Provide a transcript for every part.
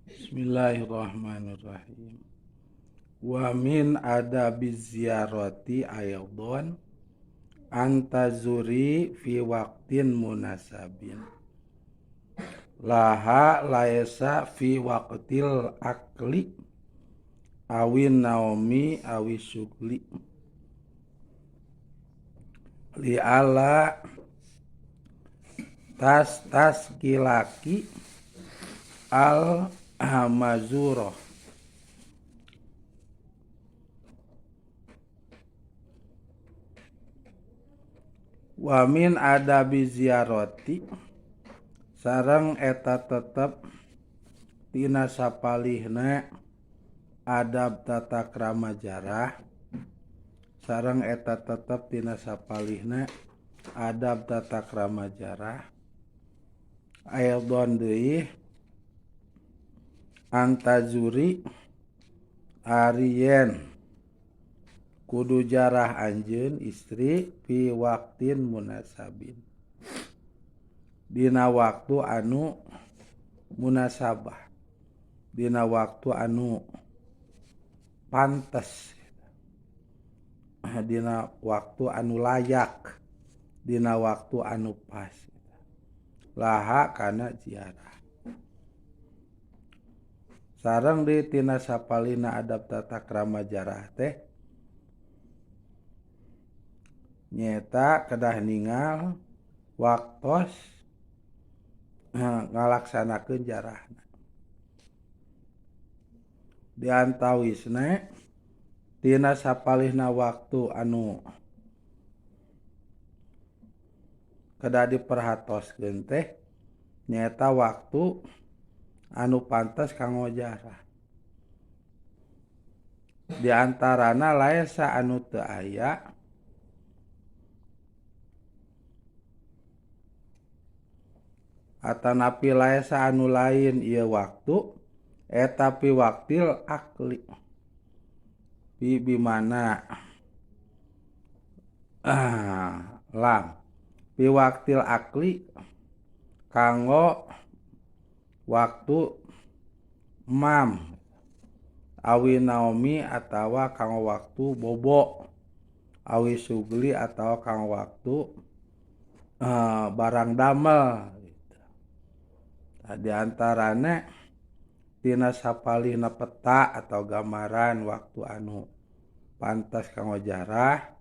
Bismillahirrahmanirrahim. Wa min adabi ziyarati aidon antazuri fi waqtin munasabin. Laha laesa fi waqtil akli awin naomi awi sugli. Li ala tas tas kilaki al mazuro. Wa min adabi ziyarati sareng eta tetep tina sapalihna adab tata krama jarah sareng eta tetep tina sapalihna adab tata krama jarah aidon deui antazuri arien kudu jarah anjeun istri fi waqtin munasabin dina waktu anu munasabah dina waktu anu pantes dina waktu anu layak dina waktu anu pas laha kana ziarah sareng di tina sapalina adab tata krama jarah teh nyeta kedah ningal waktos ngalaksanakeun jarahna di antawisna tina sapalihna waktu anu kedah diperhatoskeun teh nyeta waktu anu pantes kanggo jarah di antarana laesa anu teu aya atanapi laesa anu lain ieu waktu eta pi waktil akli pi bimana lam pi waktil akli kanggo waktu mam awi naomi atawa kanggo waktu bobo awi sugli atawa kanggo waktu barang damel. Nah, di antarana tina sapalihna peta atau gambaran waktu anu pantas kanggo jarah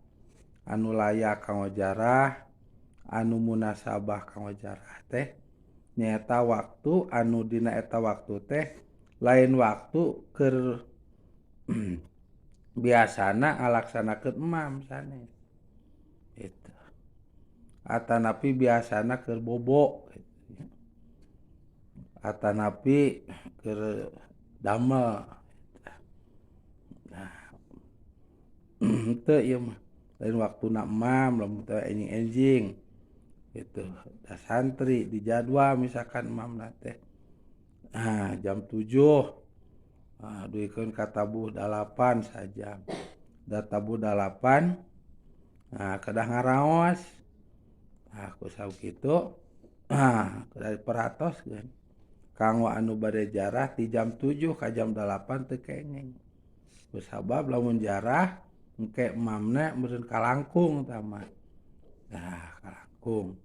anu layak kanggo jarah anu munasabah kanggo jarah teh nyaeta waktu anu dina eta waktu teh lain waktu keur biasana ngalaksanakeun emam sanes itu atanapi biasana keur bobo atanapi keur damel. Nah teu ieu mah lain waktuna emam lamun teu enjing-enjing gitu da santri di jadwal misalkan emamna teh nah jam 7 nah duikeun ka tabuh 8 sajam da tabuh 8 nah kedah ngaraos nah ku sakitu nah kedah diperhatoskeun kanggo anu bade jarah ti jam 7 ka jam 8 teu kenging kusabab lamun jarah engke emamna meureun kalangkung tah mah nah kalangkung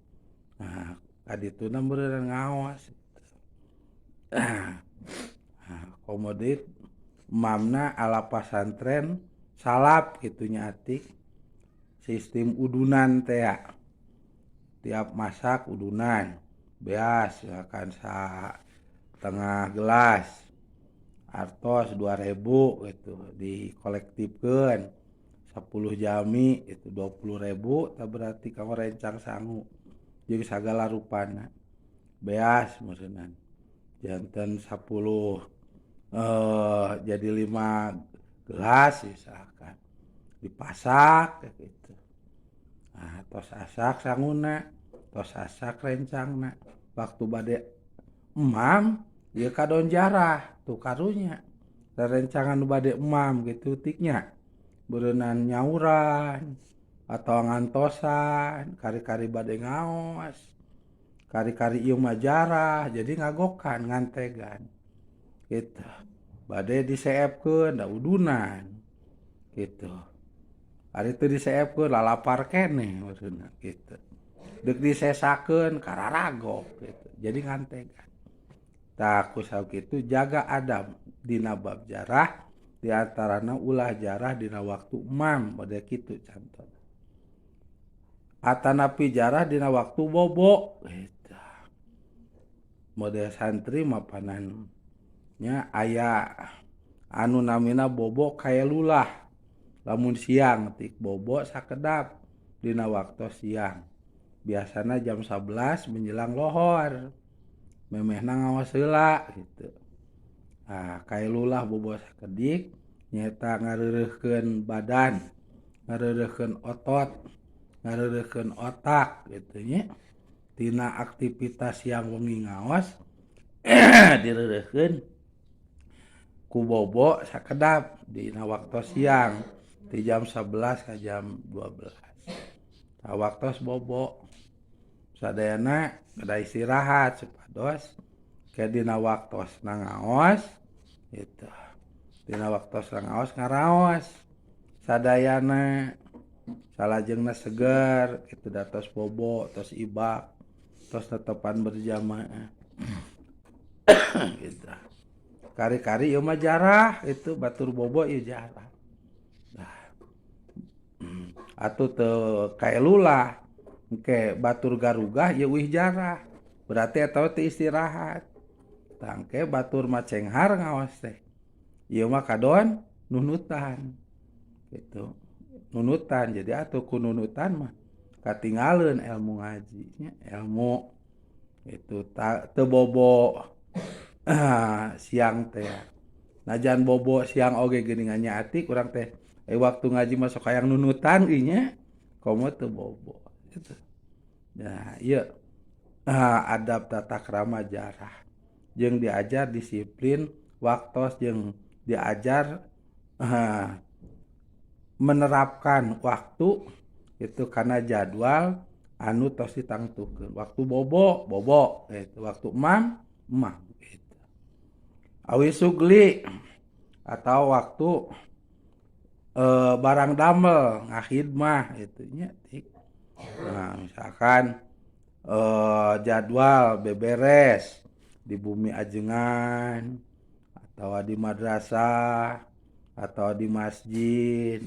nah kadituna meureun ngaos nah komodit emamna ala pasantren salap kitu nya atik sistem udunan teh tiap masak udunan beas akan sa tengah gelas artos 2000 gitu dikolektifkeun 10 jami itu 20.000 tah berarti kamu rencang sangu jeung sagala rupana beas meureunnan janten 10 jadi 5 gelas misalkan dipasak gitu nah tos asak sanguna tos asak rencangna waktu bade emam ieu kadon jarah tuh karunya rencangan nu bade emam gitu tiknya beureunan nyauran atau ngantosan kari-kari bade ngaos kari-kari ieu mah jarah jadi ngagokan ngantegan. Gitu. Bade diseepkeun da udunan. Gitu. Ari teu diseepkeun lalapar keneh maksudna gitu. Deuk disesakeun kararagok gitu. Jadi ngantegan. Tah ku sakitu jaga adab dina bab jarah diantarana ulah jarah dina waktu emam model kitu cantona. Atanapi jarah dina waktu bobo gitu. Model santri mapanan nya aya anu namina bobo kailulah lamun siang tik bobo sakedap dina waktu siang biasana jam 11 menjelang lohor memehna ngaos heula gitu. Nah, kailulah bobo sakedik nyaeta ngareureuhkeun badan, ngareureuhkeun otot, ngareureuhkeun otak gitu nya. Tina aktivitas siang wengi ngaos direureuhkeun ku bobo sakedap dina waktu siang di jam 11 ka jam 12. Tah waktos bobo sadayana kedah istirahat supados ke dina waktosna ngaos gitu. Dina waktosna ngaos ngaraos sadayana salajengna seger kitu da tos bobo tos ibak tos tetepan berjamaah gitu. Kari-kari ieu mah jarah itu batur bobo ieu jarah. Nah, atuh teu kaelulah engke batur garugah ieu euih jarah. Berarti eta teh istirahat. Tah engke batur macenghar ngaos teh. Ieu mah kadon nunutan. Gitu. Nunutan jadi atuh ku nunutan mah katinggaleun ilmu ngaji nya, ilmu itu teu bobo siang teh. Najan bobo siang oge geuningan nya ati urang teh waktu ngaji mah sok hayang nunutan ieu nya komo teu bobo gitu. Nah, ieu adab tata krama jarah jeung diajar disiplin waktos jeung diajar menerapkan waktu itu karena jadwal anu tos ditangtukeun. Waktu bobo bobo gitu, waktu emam emam gitu. Awi sugli atau waktu barang damel ngahidmah gitu nya. Nah, misalkan jadwal beberes di bumi ajengan atau di madrasah atau di masjid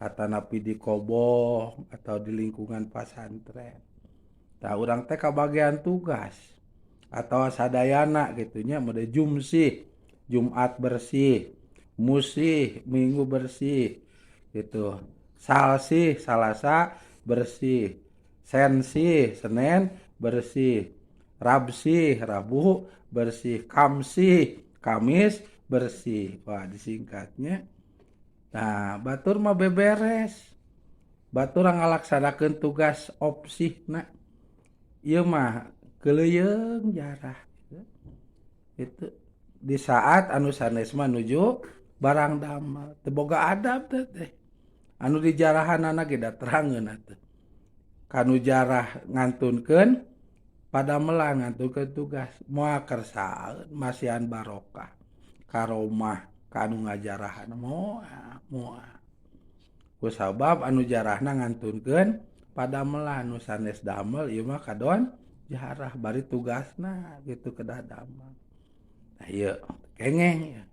atau napi di kobong atau di lingkungan pasantren. Tah urang teh kabagian tugas atau sadayana gitunya mode jumsih, Jumat bersih, musih, Minggu bersih gitu. Salsih, Salasa bersih, Sensih, Senin bersih, Rabsih, Rabu bersih, Kamsih, Kamis bersih. Wah, disingkatnya. Nah, batur mah beberes. Batur ngalaksanakeun tugas opsihna. Ieu mah keleuyeng jarah. Itu di saat anu sanes mah nuju barang damel. Teu boga adab teh. Anu dijarahanana ge da terangeun atuh. Kanu jarah ngantunkeun padamelan ngantunkeun tugas moal kersaeun masihan barokah karomah kanu ngajarahan moal moal. Kusabab anu jarahna ngantunkeun padamelan nu sanes damel ieu mah kadon jarah bari tugasna gitu kedah damel. Tah ieu kengeng ieu.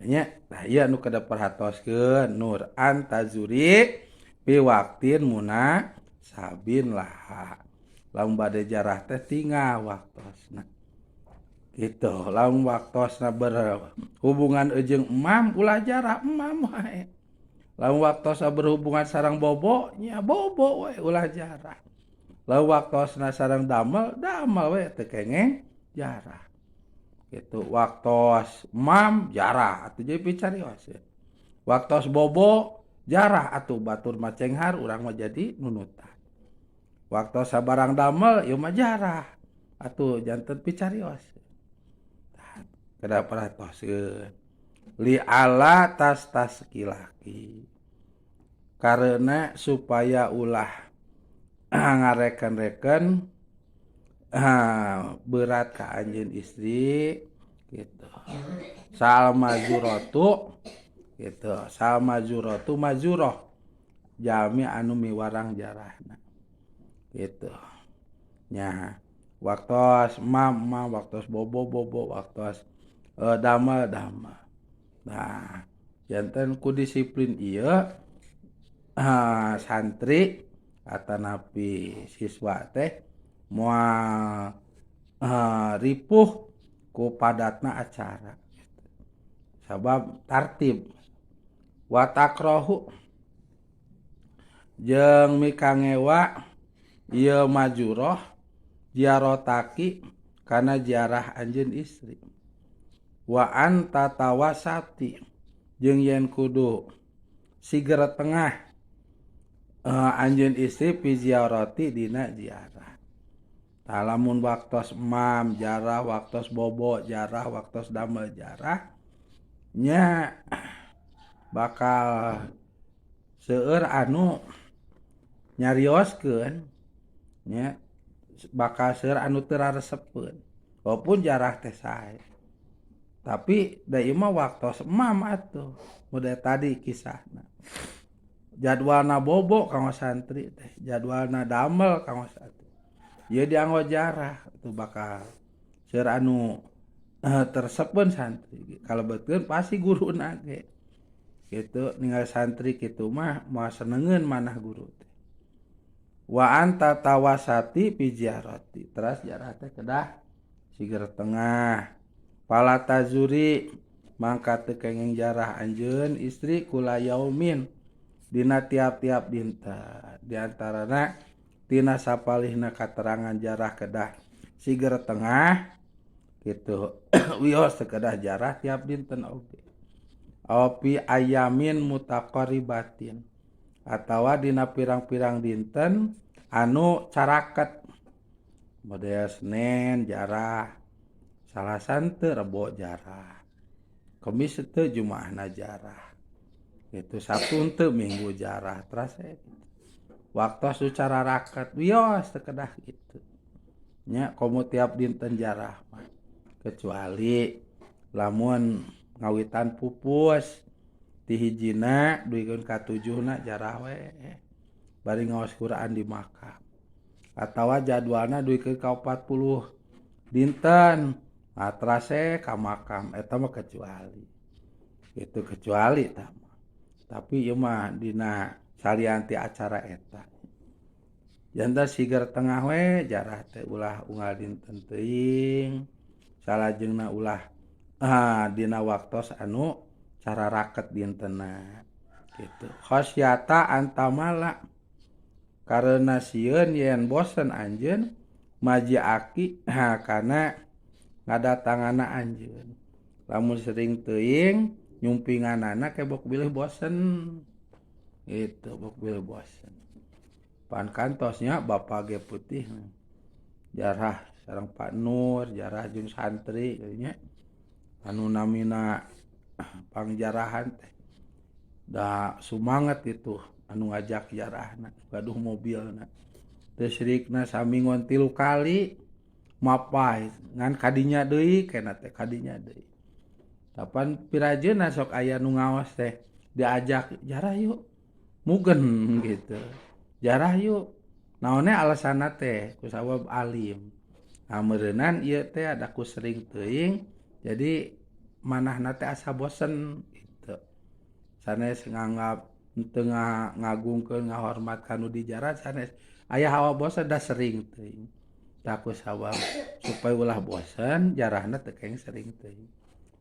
Nya tah ieu anu kedah perhatoskeun nur antazuri fi waqtin muna sabin laha. Lamun bade jarah teh tinggal waktosna. Gitu, lamun waktosna berhubungan jeung emam ulah jarah emam wae. Lamun waktosna berhubungan sareng bobo nya bobo wae ulah jarah. Lamun waktosna sareng damel damel we teu kengeng jarah. Gitu, waktos emam jarah atuh jadi picarios. Waktos bobo jarah atuh batur macenghar urang mah jadi nunutan. Waktos sabarang damel ieu mah jarah atuh janten picarios. Kedah perhatoskeun li ala tas tas kilaki karena supaya ulah ngareken-reken berat ka anjeun istri Gitu. Sal mazuratu gitu, sal mazuratu mazurah jalmi anu miwarang jarahna. Gitu. Nya waktos mam mam, waktos bobo bobo, waktos damel damel. Nah, janten ku disiplin ieu santri atanapi siswa teh moal ripuh ku padatna acara. Sabab tartib wa takrohu jeung mikangewa ieu majuroh ziarotaki kana ziarah anjeun istri wa anta tawasati jeung yen kudu sigera tengah anjeun istri fi ziarati dina ziarah. Tah lamun waktos mam jarah, waktos bobo jarah, waktos damel jarah nya bakal seueur anu nyarioskeun nya, bakal seueur anu teu raresepeun walaupun jarah teh sae. Tapi da ieu mah waktos mam atuh model tadi kisahna. Jadwalna bobo kanggo santri teh, jadwalna damel kanggo santri. Ieu dianggo jarah tuh bakal seueur anu tersepeun santri. Kalebetkeun pasti guruna ge. Gitu ninggal santri kitu mah moal senengeun manah guru teh. Wa anta tawasati fi ziarati. Teras jarah teh kedah siger tengah. Fala tazuri mangka teu kenging jarah anjeun istri kula yaumin dina tiap-tiap dinten. Di antarana tina sapalihna katerangan jarah kedah siger tengah gitu. Wios teu kedah jarah tiap dinten oge. Aw fi ayamin mutaqaribatin atawa dina pirang-pirang dinten anu caraket. Model Senin jarah, Salasa teu, Rebo jarah, Kemis teu, Jumaahna jarah. Gitu Sabtu teu, Minggu jarah. Teras waktu secara raket wios teu kedah gitu. Nya komo tiap dinten jarah mah. Kecuali lamun ngawitan pupus ti hijina duikeun ka tujuhna jarah we bari ngaos Quran di makam. Atawa jadwalna duikeun ka 40 dinten atrase ka makam eta mah kecuali. Itu kecuali tah mah. Tapi ieu mah dina salian ti acara eta. Janten siger tengah we jarah teh ulah unggal dinten teuing. Salajengna ulah dina waktos anu cara raket dintenna gitu. Khasyata antamala karena sieun yen bosen anjeun majiaki kana ngadatanganna anjeun. Lamun sering teuing nyumpinganana kebok bilih bosen gitu, bok bilih bosen. Pan kantosnya bapak ge putih jarah sareng Pak Nur, jarah jeung santri nya anu namina pangjarahan teh da sumanget itu anu ngajak jarahna gaduh mobilna teu sirikna samingon 3 kali mapay ngan kadinya deui kena teh kadinya deui. Kapan pirajeuna sok aya nu ngaos teh diajak jarah yuk mugen gitu. Jarah yuk naonnya alasanna teh ku sabab alim. Nah meureunan ieu teh ada ku sering teuing jadi manahna teh asa bosen gitu. Sanes nganggap teu ngagungkeun ngahormat ka nu dijarah sanes aya hawa bosen da sering teuing. Tah ku sabab supaya ulah bosen jarahna teu kenging sering teuing.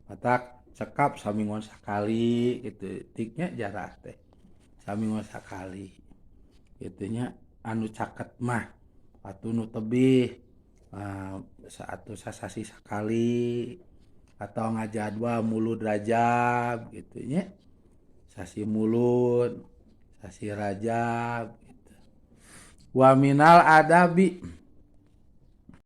Matak cekap samingon sakali gitu tiknya jarah teh. Samingon sakali. Kitu nya anu caket mah atuh nu tebih atuh sasasi sakali atau ngajadwal Mulud Rajab gitu nya. Sasi Mulud, sasi Rajab gitu. Wa minal adabi